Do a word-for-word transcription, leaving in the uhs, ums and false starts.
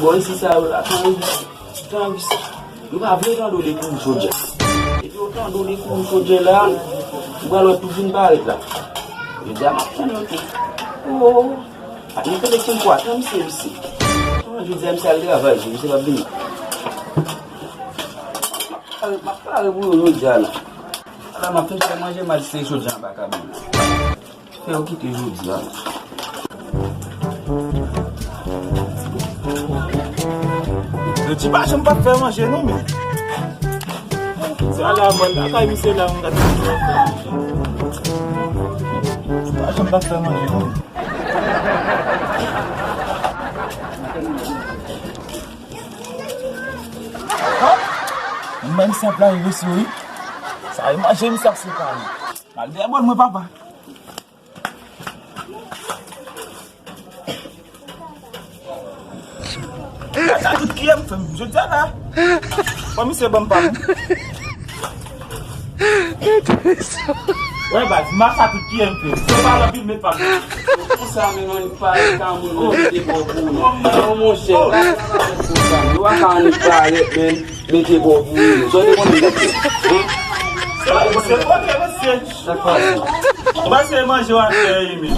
Bò isi sa yo la, tan isi, tan isi. Yo pa vle tande w de kouri chodyè. Epi yo tande w de kouri chodyè la, ou pral wè tout vin parèt la. Jodi a m ap tann yo tou. Oh, oh, oh. Ak mwen tande kèm kwa, tan misye, misye. Jodi a misye al travay, misye p ap vini. M ap pare pou yo jodi a la. Ala m ap fin fè manje, m al sere chodyè anba kabin la. Fè yo kite jodi a. Yo di pa janm p ap fè manje non, men. Sa la, mwen, lakay misye la, mwen gade. Pa janm p ap fè manje non. Mwen, misye ap lave veso wi. Sa e manje misye ap separe. Mal dèyè bòl mwen, papa. Sa tout kiyè m fè m jodi a la. Fò misye ban m pa m. Wè baz, m a sa tout kiyè m fè m. Se pa lòt vin met pa m. Konsa menm annik parèt ka moun nan mete bò pou ou non. Non monchè, pa konsa. Yo pa ka annik parèt menm. Mete bò pou ou. Sa w te konnen m t ap fè? Hein? Se pa, se pa, mesye. Sa k pase? Ou pa se manje w ap fè, wi, men.